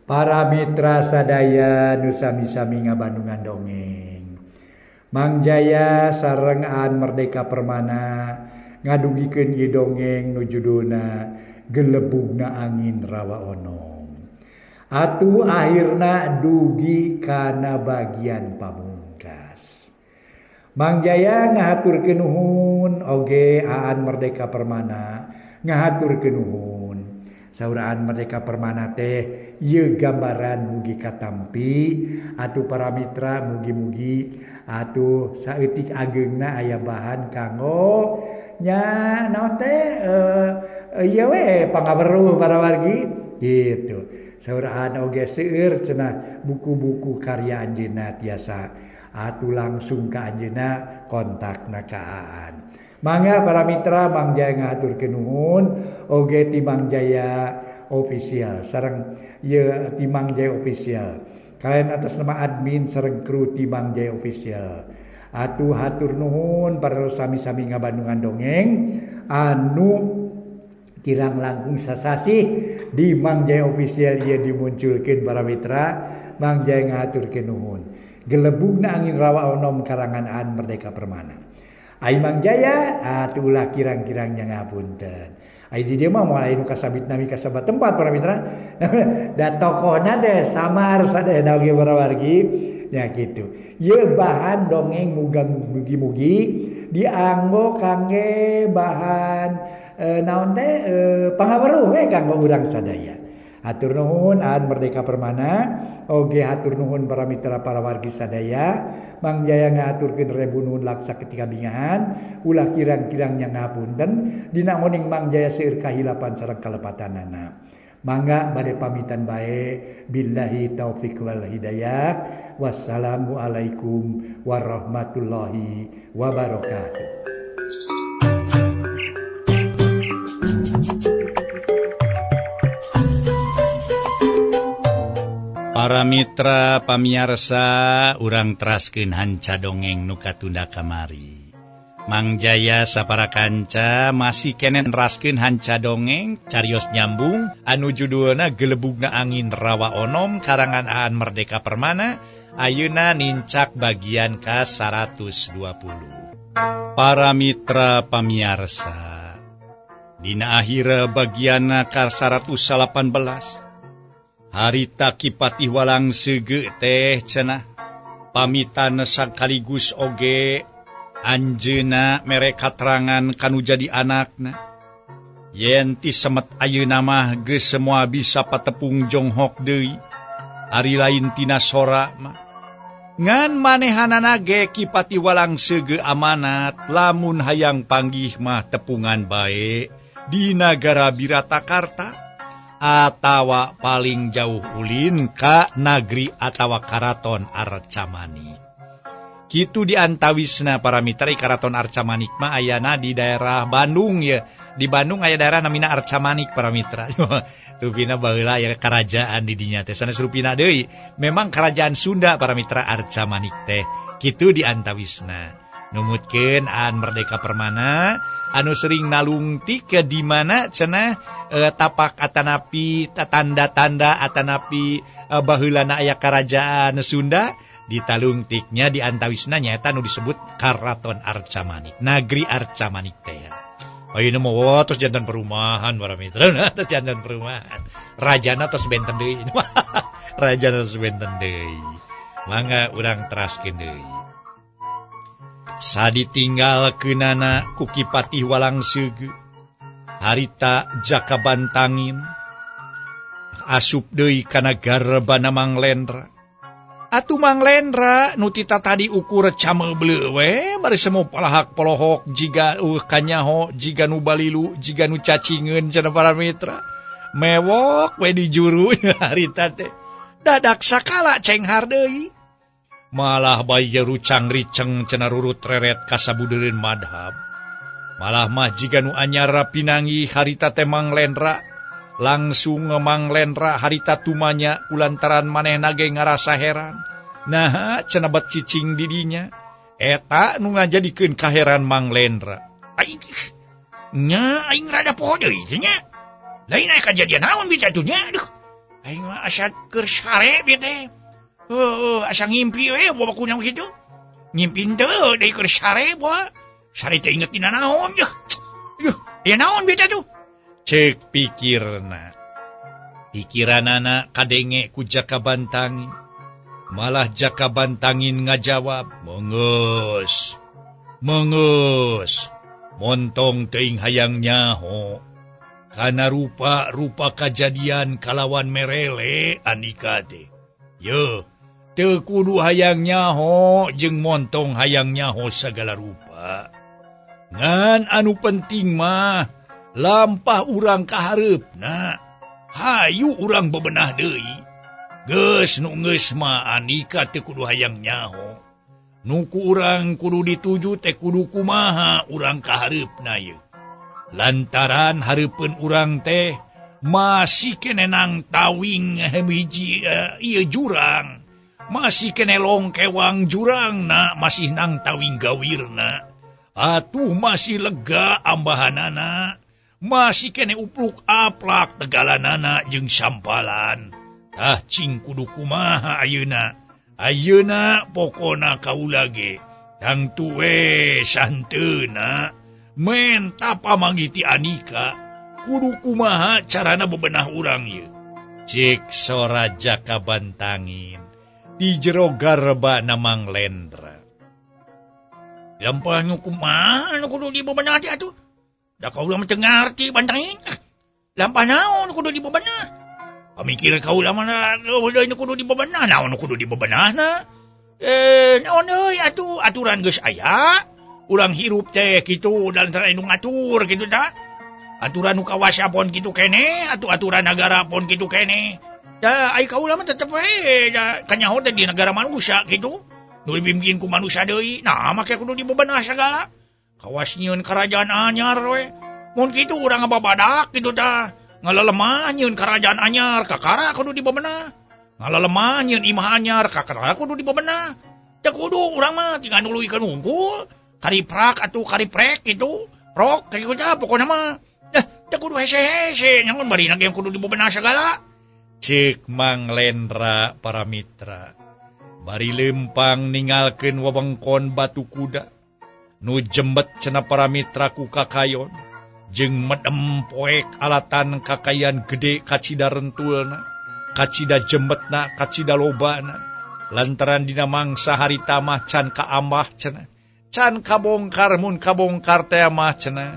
Para mitra sadaya nu sami-sami ngabandungan dongeng. Mang Jaya sareng Aan Merdeka Permana ngadugikeun ieu dongeng nu judulna Gelebugna Angin Rawa Onom. Atuh akhirna dugi kana bagian pamungkas. Mang Jaya ngahaturkeun nuhun oge Aan Merdeka Permana ngahaturkeun nuhun. Saur Aan Merdeka Permana teh ieu gambaran mugi katampi atuh para mitra mugi-mugi atuh saeutik ageungna aya bahan kanggo nya naon teh ieu we pangaweruh para wargi gitu. Saur Aan oge seueur cenah buku-buku karya anjeunna tiasa atuh langsung ka anjeunna kontakna ka Aan. Mangga para mitra Mang Jaya ngahaturkeun nuhun oge ti Mang Jaya Official sareng ieu ti Mang Jaya Official. Kalian atas nama admin sareng kru ti Mang Jaya Official. Atuh hatur nuhun para sami-sami ngabandungan dongeng anu kirang langkung sasasih di Mang Jaya Official ieu dimunculkeun para mitra. Mang Jaya ngahaturkeun nuhun. Gelebugna Angin Rawa Onom karangan Aan Merdeka Permana. Ai Mang Jaya atuh ulah kirang-kirangnya ngapunten. Ai di dieu mah moal aya nu kasabit nami kasabat tempat para mitra. Da tokohna teh samar sadayana oge para wargi nya kitu. Ieu bahan dongeng mugi-mugi dianggo kangge bahan naon teh pangaweruh we kanggo urang sadaya. Hatur nuhun Aan Merdeka Permana oge hatur nuhun para mitra para wargi sadaya. Mang Jaya ngahaturkeun rebu nuhun laksa ketika bingahan ulah kirang-kirangnya ngapunten dina ngoning Mang Jaya seueur kahilapan sareng kalepatanana. Mangga bade pamitan bae billahi taufik wal hidayah. Wassalamualaikum warahmatullahi wabarakatuh. Para mitra pamiarsa urang teraskeun hanca dongeng nu katunda kamari. Mang Jaya sapara kanca masih keneh neraskeun hanca dongeng carios nyambung anu judulna Gelebugna Angin Rawa Onom karangan Aan Merdeka Permana ayeuna nincak bagian ka 120. Para mitra pamiarsa dina akhir bagianna ka 118 harita Ki Patih Walang Seugeu teh cenah pamitan sakaligus oge anjeunna mere katerangan kanu jadi anakna yen ti semet ayeuna mah geus semua bisa patepung jonghok deui ari lain tina sora mah ngan manehanana ge Ki Patih Walang Seugeu amanat lamun hayang panggih mah tepungan bae di nagara Biratakarta atawa paling jauh ulin ka nagri atawa Karaton Arcamanik. Kitu diantawisna para mitra Karaton Arcamanik mah ayana di daerah Bandung ya. Di Bandung aya daerah namina Arcamanik para mitra. Rupina baheula aya kerajaan di dinya teh sanes rupina deui. Memang kerajaan Sunda para mitra Arcamanik teh. Kitu diantawisna. Numutkeun Aan Merdeka Permana anu sering nalungtik ke di mana cenah tapak atanapi tanda-tanda atanapi baheulana aya kerajaan Sunda ditalungtiknya di antawisna nyaeta nu disebut Karaton Arcamanik, Nagri Arcamanik teh. Ayeuna mah wah tos janten perumahan para mitra, tos janten perumahan. Rajana tos benten deui. Rajana tos benten deui. Mangga urang teraskeun deui. Saditinggal keunana ku Ki Patih Walang Seugeu harita Jaka Bantangin asup deui kana garbana Mang Lendra. Atuh Mang Lendra nu tita tadi ukur camebleu we bari semu palahak polohok jiga kanyaho jiga nu balilu jiga nu cacingeun cenah para mitra. Mewok we di juru harita teh. Dadak sakala cenghar deui. Malah bayi rucang riceng cenah rurut reret kasabudereun madhab. Malah mah jiga nu anyar pinangi harita teh Mang Lendra. Langsung Mang Lendra harita tumanya kulantaran manehna ge ngarasa heran. Naha cenah bet cicing di dinya. Eta nu ngajadikeun kaheran Mang Lendra. Aing nya aing rada poho deui teh nya. Lain aya kajadian naon bisa atuh nya. Aduh. Aing mah asa keur sare bieu teh. Heuh, asa ngimpi we bawa kunaon kitu. Ngimpi teu deui keur sare boa. Sare teh inget dina naon yeuh. Yuh, aya naon bieu teh tuh? Cek pikirna. Pikiranana kadenge ku Jaka Bantangin. Malah Jaka Bantangin ngajawab, "Mengeus. Mengeus. Montong teuing hayang nyaho." Kana rupa-rupa kajadian kalawan merele Andika teh. Yeuh, teu kudu hayang nyaho jeung montong hayang nyaho sagala rupa. Ngan anu penting mah lampah urang ka hareupna. Hayu urang bebenah deui. Geus nu geus mah Andika teu kudu hayang nyaho. Nu ku urang kudu dituju teh kudu kumaha urang ka hareupna yeuh. Lantaran hareupeun urang teh masih kene nang tawing hiji ieu jurang. Masih kene longkewang jurangna, masih nang tawing gawirna. Atuh masih lega ambahanana. Masih kene upluk aplak tegalanana jeung sampalan. Tah cing kudu kumaha ayeuna. Ayeuna pokona kaula ge tangtu we santeuna menta pamanggih ti Andika. Kudu kumaha carana bebenah urang ieu. Cek sora Jaka Bantangin di jero garba Mang Lendra. Lampah nu kumaha nu kudu dibebenah teh atuh? Da kaula mah teu ngarti Bantangin. Lampah naon kudu dibebenah? Pamikir kaula mah nu kudu dibebenah, naon nu kudu dibebenahna? Naon deui atuh aturan geus aya. Urang hirup teh kitu lantaran nu ngatur kitu tah. Aturan nu kawasa pon kitu keneh, atuh aturan nagara pon kitu keneh. Da ai kaula mah tetep we da kanyaho teh di negara manusia kitu. Nu dipimpin ku manusia deui. Nah make kudu dibebenah sagala. Kawas nyieun kerajaan anyar we. Mun kitu urang ngababadak kitu tah. Ngalelemah nyieun kerajaan anyar kakara kudu dibebenah. Ngalelemah nyieun imah anyar kakara kudu dibebenah. Teu kudu urang mah tinggal nuluykeun hungkul. Kariprak atuh kariprek kitu. Rok kitu tah pokona mah. Teu kudu hese-hese nyamun barina ge kudu dibebenah sagala. Cek Mang Lendra para mitra. Bari lempang ninggalkeun wewengkon Batu Kuda. Nu jembet cenah para mitra ku kakayon jeung medem poek alatan kakayan gede kacida rentulna, kacida jembetna, kacida lobana. Lantaran dina mangsa harita mah can kaambah cenah, can kabongkar mun kabongkar teh mah cenah,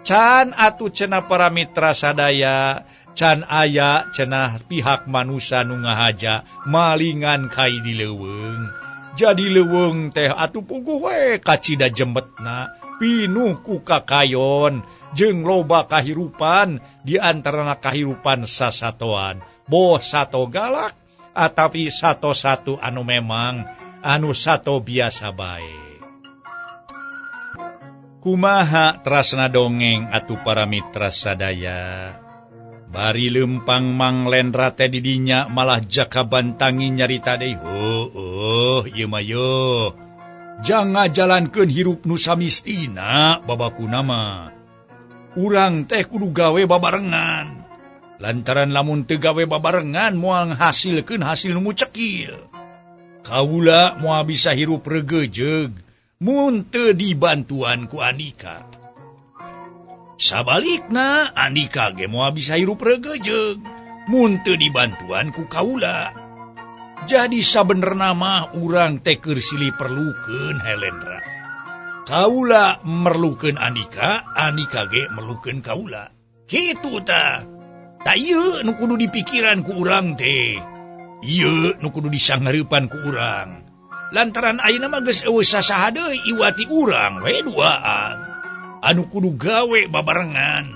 can atuh cenah para mitra sadaya, can aya cenah pihak manusa nu ngahaja malingan kai di leuweung. Jadi leuweung teh atuh puguh we kacida jembetna, pinuh ku kakayon jeung loba kahirupan, di antarana kahirupan sasatoan, boh sato galak atapi sato-satu anu memang anu sato biasa bae. Kumaha trasna dongeng atuh para mitra sadaya. Bari lempang Mang Lendra teh di dinya malah Jaka Bantangin nyarita deui. Heueuh, ieu mah yeuh. Jangan jalankeun hirup nu samistina babakuna mah. Urang teh kudu gawe babarengan. Lantaran lamun teu gawe babarengan moal ngahasilkeun hasil nu mucekil. Kaula moal bisa hirup regejeug mun teu dibantuan ku Andika. Sabalikna Andika ge moal bisa hirup regejeug mun teu dibantuan ku kaula. Jadi sabenerna mah urang teh keur silih perlukeun Helendra. Kaula merlukeun Andika, Andika ge merlukeun kaula. Kitu tah. Ta ieu nu kudu dipikiran ku urang teh. Ieu nu kudu disangareupan ku urang. Lantaran ayeuna mah geus eueuh sasaha deui iwati urang we duaan. Anu kudu gawe babarengan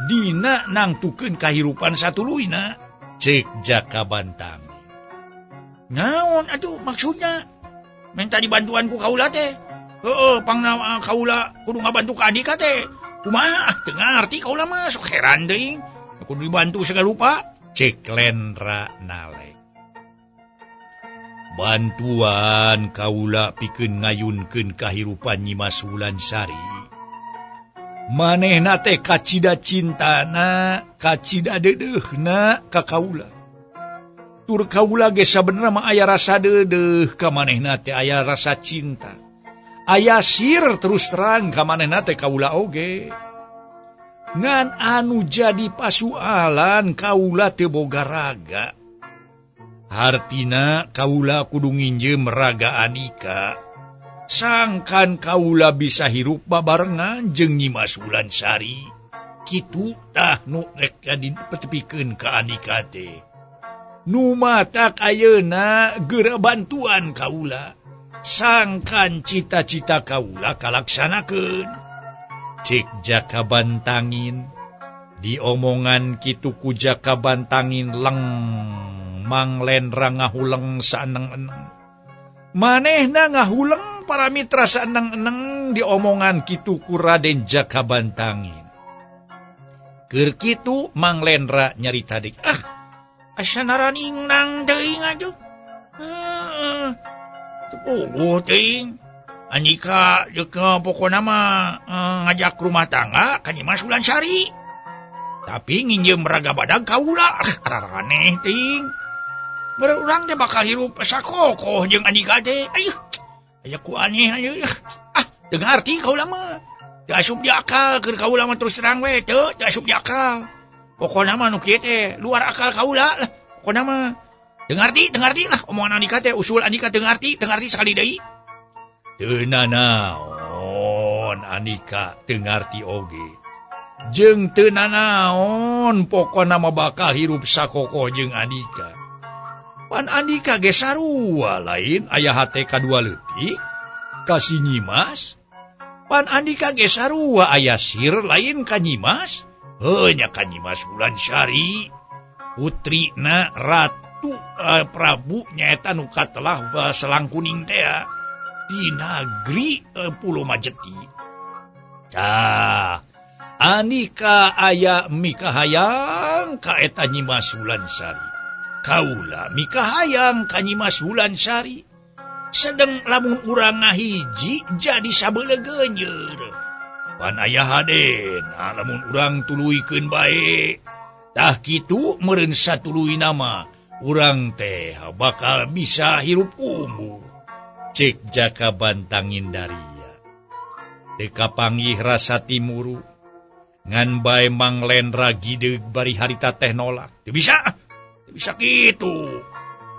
dina nangtukeun kahirupan satuluyna. Cek Jaka Bantang. Naon atuh maksudna? Minta dibantuan ku kaula teh. Heueuh, pangna kaula kudu ngabantu ka Andika teh. Kumaha? Ah, teu ngarti kaula mah sok heran teuing. Kudu dibantu segala rupa. Cek Lendra nalek. Bantuan kaula pikeun ngayunkeun kahirupan Nyimas Wulansari. Manehna teh kacida cintana, kacida deudeuhna ka kaula. Tur kaula ge sabenerna mah aya rasa deudeuh ka manehna teh, aya rasa cinta. Aya sir terus terang ka manehna teh kaula oge. Ngan anu jadi pasualan kaula teu boga raga. Hartina kaula kudu nginjem raga Andika. Sangkan kaula bisa hirup babarengan jeung Nyi Mas Wulansari. Kitu tah nu rek dipetepikeun ka Andika teh. Nu matak ayeuna geura bantuan kaula. Sangkan cita-cita kaula kalaksanakeun. Cek Jaka Bantangin diomongan kitu ku Jaka Bantangin leng Mang Lendra ngahuleng saeneng-eneng. Manehna ngahuleng para mitra saeneng-eneng diomongan kitu ku Raden Jaka Bantangin. Keur kitu Mang Lendra nyarita deui, ah asa naraning nang teuing atuh. Heeh. Teu puguh teuing. Andika deuk pokona mah ngajak rumah tangga ka Nyi Mas Wulansari. Tapi nginjem raga badag kaula. Aneh teuing. Beureum urang teh bakal hirup sakokoh jeung Andika teh. Ayuh. Aya ku aneh ayeuh. Ah, teu ngarti kaula mah. Teu asup di akal keur kaula mah terus terang we teu, teu asup di akal. Pokona mah nu kieu teh luar akal kaula lah. Pokona mah teu ngarti, teu ngarti lah omongan Andika teh, usul Andika teu ngarti, teu ngarti sakali deui. Teu nanaon Andika teu ngarti oge. Jeung teu nanaon pokona mah bakal hirup sakokoh jeung Andika. Pan Andika ge sarua lain aya hate kadua leutik ka si Nyi Mas. Pan Andika ge sarua aya sir lain ka Nyi Mas. Heuh nya ka Nyi Mas Wulansari putrina Ratu Prabu nyaeta nu katelah selang kuning teh di nagri Pulo Majeti. Tah Andika aya mikahayang ka eta Nyi Mas Wulansari. Kaula mikahayang ka Nyi Mas Wulansari. Sedeng lamun urang ngahiji jadi sabeulegeunyeur. Pan aya hadena lamun urang tuluykeun bae. Tah kitu meureun satuluyna mah urang teh bakal bisa hirup umur. Cek Jaka Bantangin daria. Teu kapanggih rasa timuru. Ngan bae Mang Lendra gideug bari harita teh nolak. Teu bisa, teu bisa kitu.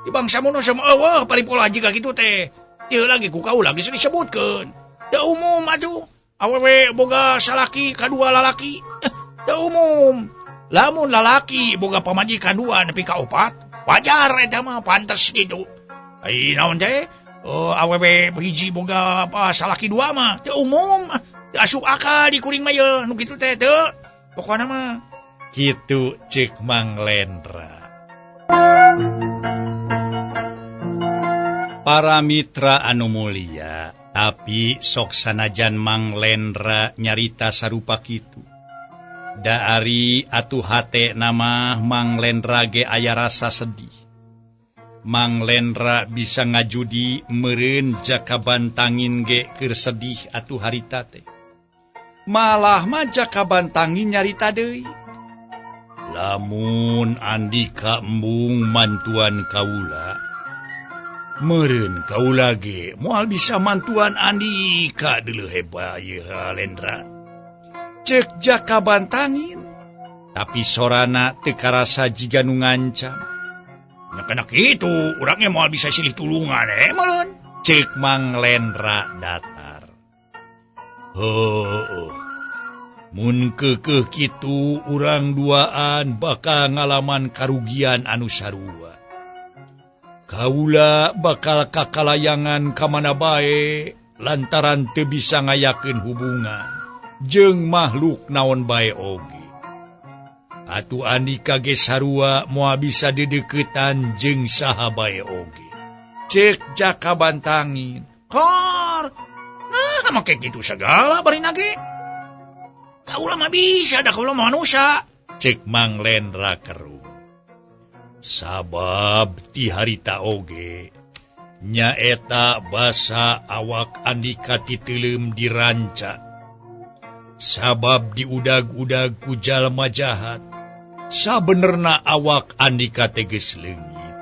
Di bangsa manusia mah eueuh paripola jiga kitu teh. Teu lagi ku kaula geus disebutkeun. Teu umum atuh. Awewe boga salaki kadua lalaki. Teu umum. Lamun lalaki boga pamajikan dua nepi ka opat, wajar eta mah pantes kitu. Ai naon teh? Awewe hiji boga apa salaki dua mah teu umum. Teu asup akal di kuring mah yeuh nu kitu teh teu. Pokona mah kitu ceuk Mang Lendra. Para mitra anu mulia, tapi sok sanajan Mang Lendra nyarita sarupa kitu. Da ari atuh hate nama Mang Lendra ge aya rasa sedih. Mang Lendra bisa ngajudi meureun Jaka Bantangin ge keur sedih atuh harita teh. Malah mah Jaka Bantangin nyarita deui. Lamun Andika embung mantuan kaula, meureun kaula ge moal bisa mantuan Andika deuleuh hebat ieu Lendra. Ceuk Jaka Bantangin, tapi sorana teu karasa jiga nu ngancam. Nya kana kitu, urang ge moal bisa silih tulungan meureun. Ceuk Mang Lendra datar. Heueuh. Mun keukeuh kitu urang duaan bakal ngalaman karugian anu sarua. Kaula bakal kakalayangan ka mana bae lantaran teu bisa ngayakeun hubungan jeung makhluk naon bae oge. Atuh Andika ge sarua moal bisa dideuketan jeung saha bae oge. Ceuk Jaka Bantangin. Kor. Nah, make kitu sagala bari nage. Kaula mah bisa da kaula mah manusia. Ceuk Mang Lendra kerung. Sabab ti harita oge nyaeta basa awak Andika titeuleum diranca. Sabab diudag-udag ku jalma jahat. Sabenerna awak Andika teh geus leungit.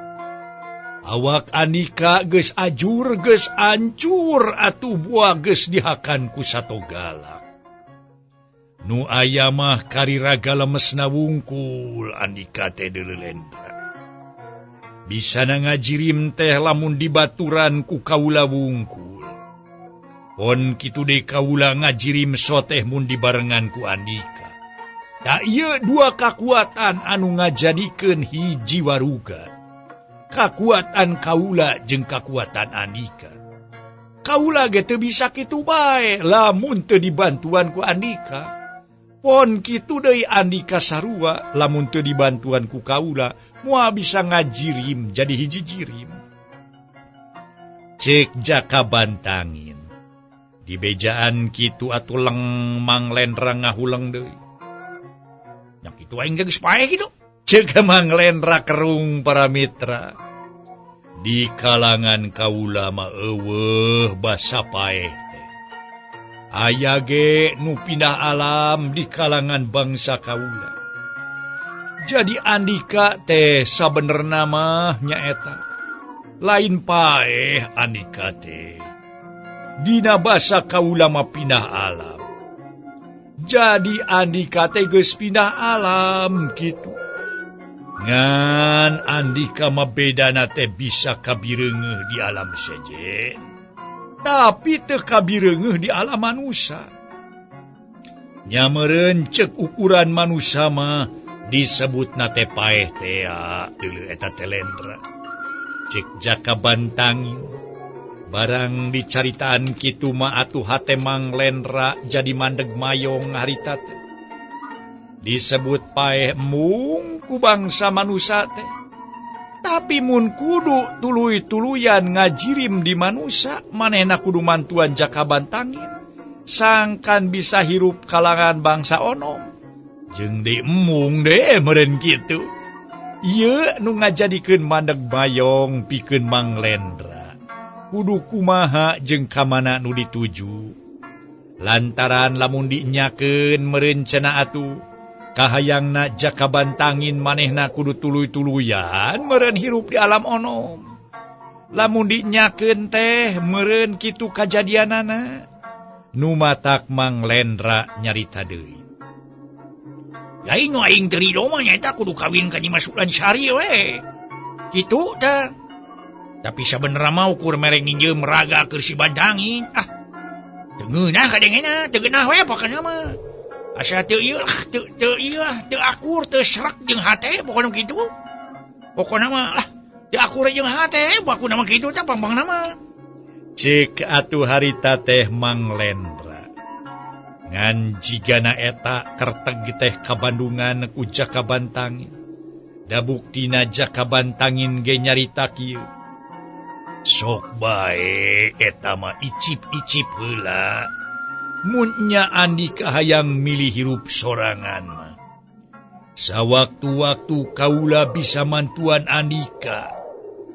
Awak Andika geus ajur geus ancur atuh buah geus dihakan ku sato galak. Nu aya mah kariraga lemesna wungkul Andika teh deuleu Lendra. Bisana ngajirim teh lamun dibaturan ku kaula wungkul. Pon kitu deui kaula ngajirim soteh mun dibarengan ku Andika. Da ieu dua kakuatan anu ngajadikeun hiji waruga. Kakuatan kaula jeung kakuatan Andika. Kaula ge teu bisa kitu bae lamun teu dibantuan ku Andika. Pon kitu deui Andika sarua lamun teu dibantuan ku kaula moal bisa ngajirim jadi hiji jirim. Cek Jaka Bantangin. Dibejaan kitu atuh leng Mang Lendra ngahuleng deui. Nya kitu aing ge geus paeh kitu. Cek Mang Lendra kerung para mitra. Di kalangan kaula mah eueuh basa paeh teh. Aya ge nu pindah alam di kalangan bangsa kaula. Jadi Andika teh sabenerna mah nyaeta lain paeh Andika teh. Dina basa kaula mah pindah alam. Jadi Andika teh geus pindah alam kitu. Ngan Andika mah bedana teh bisa kabireungeuh di alam sejen, tapi teu kabireungeuh di alam manusia. Nya meureun ceuk ukuran manusia mah disebutna teh paeh tea deuleu eta teh Lendra. Cek Jaka Bantangin. Barang dicaritaan kitu mah atuh hate Mang Lendra jadi mandeg mayong harita teh. Disebut paeh mung ku bangsa manusia teh. Tapi mun kudu tuluy-tuluyan ngajirim di manusia, manehna kudu mantuan Jaka Bantangin. Sangkan bisa hirup kalangan bangsa onom. Jeung deui embung deui meureun kitu. Ieu nu ngajadikeun mandeg mayong pikeun Mang Lendra. Kudu kumaha jeung kamana nu dituju. Lantaran lamun dinyakeun meureun cenah atuh kahayangna Jaka Bantangin manehna kudu tuluy-tuluyan meureun hirup di alam onom. Lamun dinyakeun teh meureun kitu kajadianana. Nu matak Mang Lendra nyarita deui. Lain nu aing teu rido mah nyaeta kudu kawin ka Nyi Mas Ulansari we. Kitu teh. Tapi sabenerna mah ukur mere nginjeum raga keur si Bantangin. Ah. Teu ngeunah kadengena, teu geunah we pokona mah. Asa teu ieu lah, teu ieu lah, teu akur, teu srek jeung hate pokona kitu. Pokona mah lah, teu akur jeung hate, pokona mah kitu teh pang-pangna mah. Cek atuh harita teh Mang Lendra. Ngan jigana eta kerteg teh kabandungan ku Jaka Bantangin. Da buktina Jaka Bantangin ge nyarita kieu. Sok bae eta mah icip-icip heula. Mun nya Andika hayang milih hirup sorangan mah. Sawaktu-waktu kaula bisa mantuan Andika.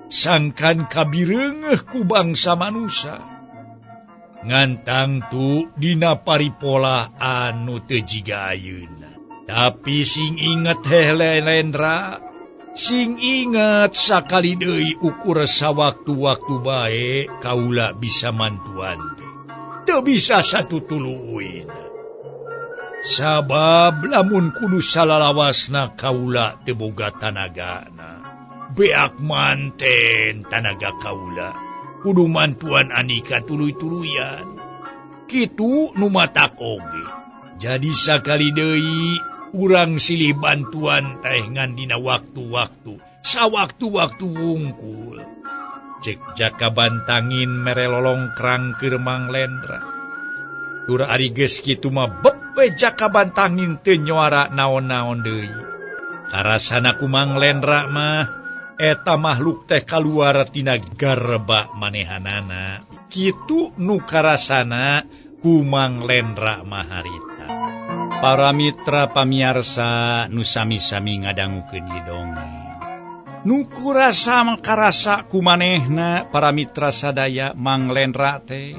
Sangkan kabireungeuh ku bangsa manusia. Ngan tangtu dina paripola anu teu jiga ayeuna. Tapi sing inget heh Lendra, sing inget sakali deui ukur sawaktu-waktu bae kaula bisa mantuan teh. Teu bisa satutulueuna. Sabab lamun kudu salalawasna kaula teu boga tanagana. Beak manten tanaga kaula kudu mantuan Andika tuluy-tuluyan. Kitu nu matak oge. Jadi sakali deui urang silih bantuan teh ngan dina waktu-waktu, sawaktu-waktu wungkul. Cek Jaka Bantangin mere lolongkrang keur Mang Lendra. Tur ari geus kitu mah bep we Jaka Bantangin teu nyuara naon-naon deui. Karasana ku Mang Lendra mah eta makhluk teh kaluar tina garba manehanana. Kitu nu karasana ku Mang Lendra mah harita. Para mitra pamiarsa nu sami-sami ngadangukeun ieu dongeng. Nu kurasa karasa ku manehna para mitra sadaya Mang Lendra teh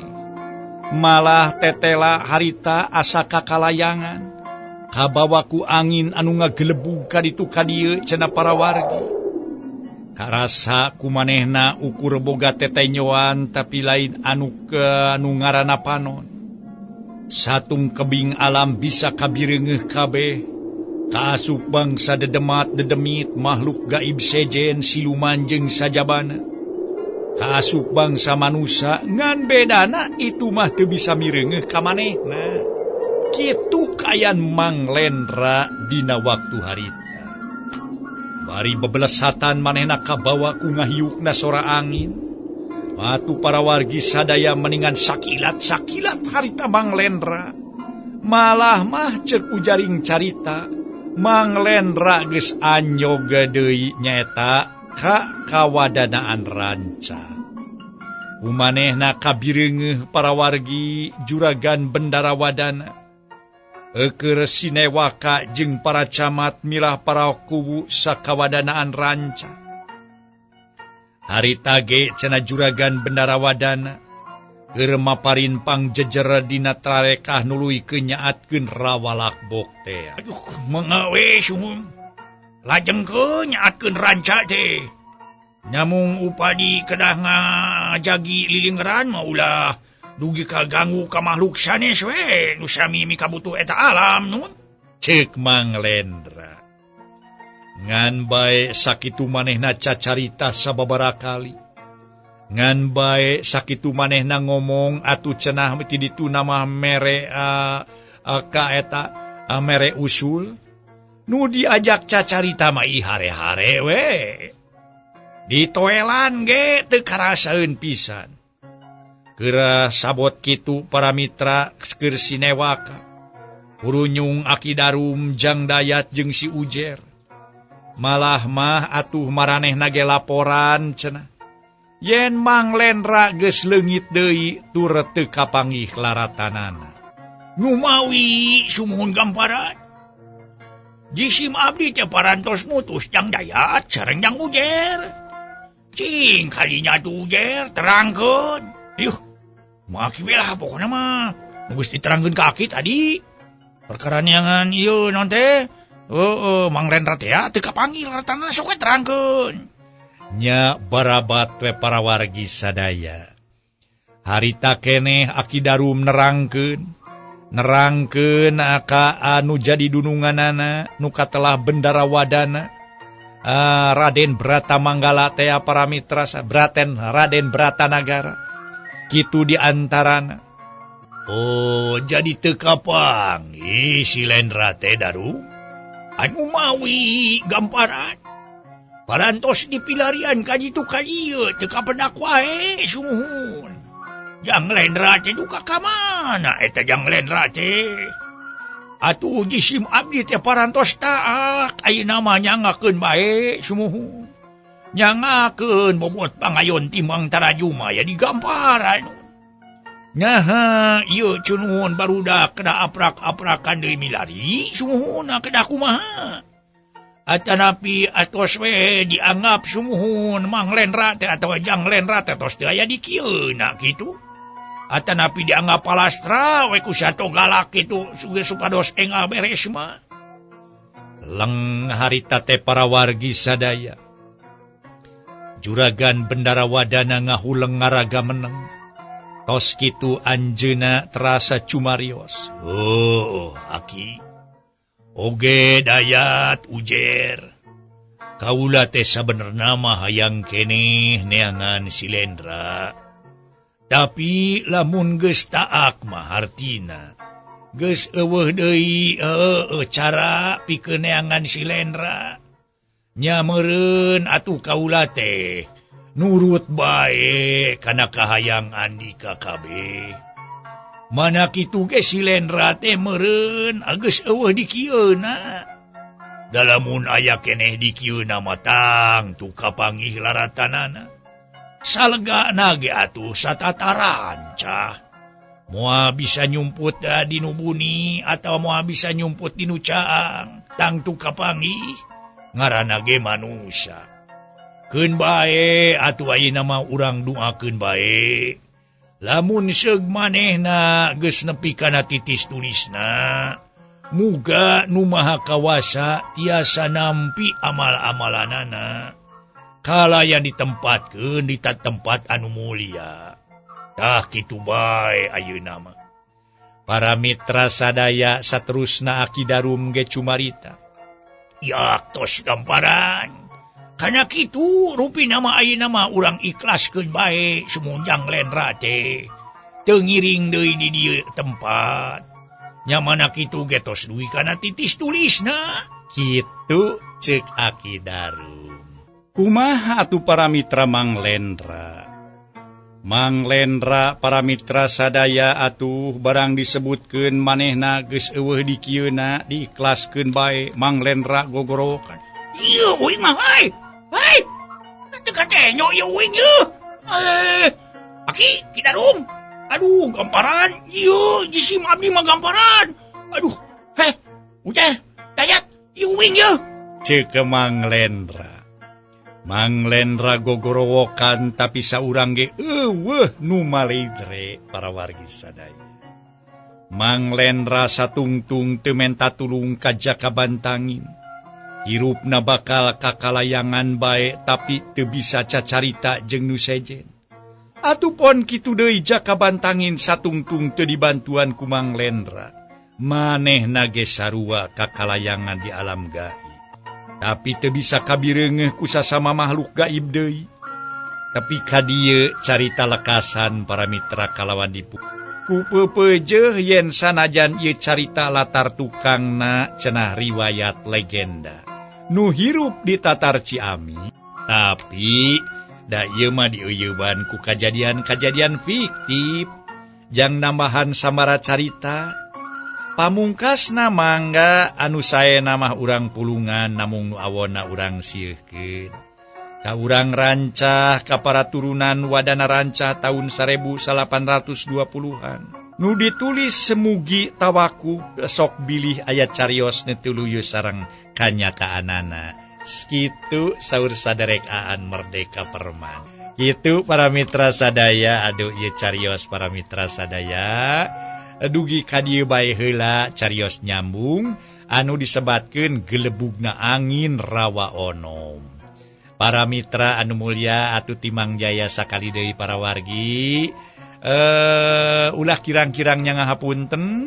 malah tetela harita asa kakalayangan. Kabawa ku angin anu ngagelebug ka ditu ka dieu cenah para wargi. Karasa ku manehna ukur boga tetenyoan tapi lain anu ke anu ngaranna panon. Satung kebing alam bisa kabireungeuh kabeh. Kaasup bangsa dedemat dedemit makhluk gaib sejen siluman jeung sajabana. Kaasup bangsa manusia ngan bedana itu mah teu bisa mireungeuh ka manehna. Kitu kaayaan Mang Lendra dina waktu harita. Bari bebelesatan manehna kabawa ku ngahiukna sora angin. Atuh para wargi sadaya meningan sakilat-sakilat harita Mang Lendra. Malah mah ceuk ujaring carita Mang Lendra geus anyog deui nyaeta ka kawadanaan ranca. Kumanehna kabireungeuh para wargi juragan Bendara Wadana. Eukeur sinewaka jeung para camat milah para kuwu sakawadanaan ranca. Harita ge cenah juragan Bendara Wadana keur maparin pangjejer dina trarekah nuluy kenyaatkeun rawalak boktea. Aduh, mengawe sungguh. Lajengkeun nyaatkeun ranca teh. Nyamung upadi kedah ngajagi lilingran mah ulah dugi kaganggu ka makhluk sanes we nu sami mikabutuh eta alam nun. Ceuk Mang Lendra. Ngan bae sakitu manehna cacarita sababaraha kali. Ngan bae sakitu manehna ngomong atuh cenah ti ditu nama mere ka eta mere usul. Nu diajak cacarita mah ih hare-hare we. Ditoelan ge teu karasaeun pisan. Geura sabot kitu para mitra keur sinewaka. Hurunyung Aki Darum Jang Dayat jeung si Ujer. Malah mah atuh maranehna ge laporan cenah. Yen Mang Lendra geus leungit deui tur teu kapanggih laratanana. Numawi sumuhun gamparan. Jisim abdi teh parantos mutus Jang Dayat sareng Jang Ujer. Cing kalinya tuh Ujer terangkeun. Yuh, maki we lah pokona mah. Geus diterangkeun ka aki tadi. Perkara neangan ieu naon teh? Heeh, Mang Lendra teh teu kapanggil ratana sok we terangkeun. Nya barabat we para wargi sadaya. Harita keneh Aki Darum nerangkeun. Nerangkeun ka anu jadi dununganana nu katelah Bendara Wadana. Raden Bratamanggala teh para mitra Braten Raden Bratanagara. Kitu di antarana. Oh, jadi teu kapanggih si Lendra teh Darum. Anu mawi gamparan. Parantos dipilarian ka ditu ka dieu teu kapedak wae sumuhun. Jang Lendra teh duka ka mana eta Jang Lendra teh? Atuh jisim abdi teh parantos taak ayeuna mah nyangakeun bae sumuhun. Nyangakeun bobot pangayon timbang taraju mah ya digamparan. Nyaha ieu cunuhun barudak kedah aprak-aprakan deui milari sumuhun kedah kumaha. Atanapi atos we dianggap sumuhun Mang Lendra teh atawa Jang Lendra teh tos teu aya di kieuna kitu. Atanapi dianggap palastra we ku sato galak kitu supados enggal beres mah. Leng harita teh para wargi sadaya. Juragan Bendara Wadana ngahuleng ngaraga meneng. Tos kitu anjeuna terasa cumarios. Oh, aki. Oge Dayat Ujer. Kaula teh sabenerna mah hayang keneh neangan si Lendra. Tapi lamun geus taak mah hartina geus eueuh deui cara pikeun neangan si Lendra. Nya meureun atuh kaula teh nurut bae kana kahayang Andika kabeh. Mana kitu ge si Lendra teh meureun geus eueuh di kieuna. Da lamun aya keneh di kieuna mah tangtu kapanggih laratanana. Salegana ge atuh satatarancah. Moal bisa nyumput dinu buni atawa moal bisa nyumput dinu caang, tangtu kapanggih ngaranna ge manusia. Keun bae atuh ayeuna mah urang duakeun bae. Lamun seug manehna geus nepi kana titis tulisna, muga nu maha kawasa tiasa nampi amal-amalanana. Kalayan ditempatkeun di tempat anu mulia. Tah kitu bae ayeuna mah. Para mitra sadaya saterusna Aki Darum ge cumarita. Ya tos gamparan. Kana kitu rupina mah ayeuna mah urang ikhlaskeun bae Sumunjang Lendra teh. Teu ngiring deui di dieu tempat. Nya mana kitu ge tos dugi kana titis tulisna. Kitu ceuk Aki Darum. Kumaha atuh para mitra Mang Lendra? Mang Lendra para mitra sadaya atuh barang disebutkeun manehna geus eueuh di kieuna diikhlaskeun bae Mang Lendra gogorowokan. Ieu uing mah ai. Hai. Teu katenyo ieu uing ieu. Aki Ki Darum. Aduh gamparan ieu jisim abdi mah gamparan. Aduh, heh. Uceh, Dayat, ieu uing ieu. Ceuk Mang Lendra. Mang Lendra gogorowokan tapi saurang ge eueuh nu maledre para wargi sadaya. Mang Lendra satungtung teu menta tulung ka Jaka Bantangin. Hirupna bakal kakalayangan bae tapi teu bisa cacarita jeung nu sejen. Atuh pon kitu deui Jaka Bantangin satungtung teu dibantuan ku Mang Lendra. Manehna ge sarua kakalayangan di alam gaib. Tapi teu bisa kabireungeuh ku sasama makhluk gaib deui. Tapi ka dieu carita lekasan para mitra kalawan dipu. Ku peupeujeuh yen sanajan ieu carita latar tukangna cenah riwayat legenda nu hirup di Tatar Ciamis, tapi da ieu mah dieuyeban ku kajadian-kajadian fiktif jang nambahan samara carita. Pamungkasna mangga anu saena mah urang pulungan namung nu awonna urang siekeun. Ka urang rancah ka para turunan wadana rancah tahun 1820-an. Nu ditulis semugi tawaku sok bilih aya carios nu tuluyu sareng kanyataanana. Sakitu saur saderek Aan Merdeka Perman. Kitu para mitra sadaya, aduh ieu carios para mitra sadaya. Dugi ka dieu bae heula carios nyambung anu disebatkeun gelebugna angin rawa onom. Para mitra anu mulia atuh Timang Jaya sakali deui para wargi, ulah kirang-kirang nya ngahapunten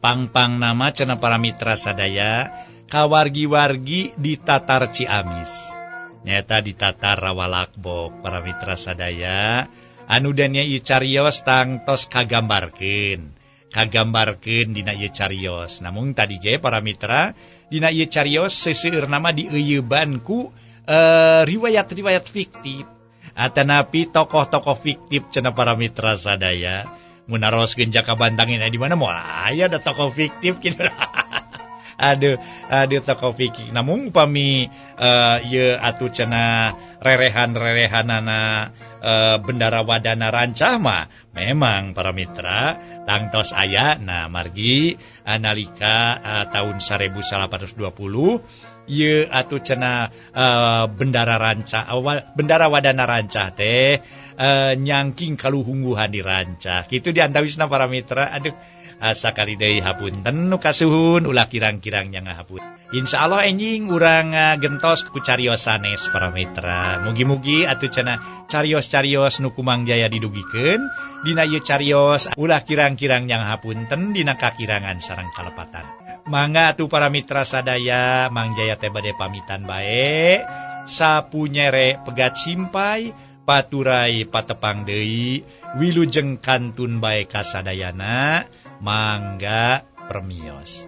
pang-pang nama cenah para mitra sadaya kawargi-wargi di Tatar Ciamis. Nyata di Tatar Rawalakbok para mitra sadaya. Anu danya ieu carios tangtos kagambarkeun. Kagambarkeun dina ieu carios. Namun tadi ge para mitra dina ieu carios seseueur nama dieuyeban ku riwayat-riwayat fiktif atanapi tokoh-tokoh fiktif cenah para mitra sadaya. Mun naroskeun Jaka Bantangin di mana moal aya da tokoh fiktif kitu. Aduh, aduh tokoh fiktif. Namun upami ieu atuh cenah rerehan-rerehanana bendara wadana rancah mah memang para mitra tangtos aya. Nah margi nalika tahun 1820 ieu atuh cenah bendara rancah awal bendara wadana rancah teh nyangking kaluhungguhan di rancah kitu diantawisna para mitra. Aduh sakali deui hapunten nu kasuhun ulah kirang-kirang nya ngahapun. Insyaallah enjing urang gentos ku carios sanes para mitra. Mugi-mugi atuh cenah carios-carios nu ku Mang Jaya didugikeun dina ieu carios ulah kirang-kirang nya ngahapunten dina kakirangan sareng kalepatan. Mangga atuh para mitra sadaya Mang Jaya teh bade pamitan bae. Sapu nyere pegat simpai paturai patepang deui wilujeng kantun bae kasadayana. Mangga permios.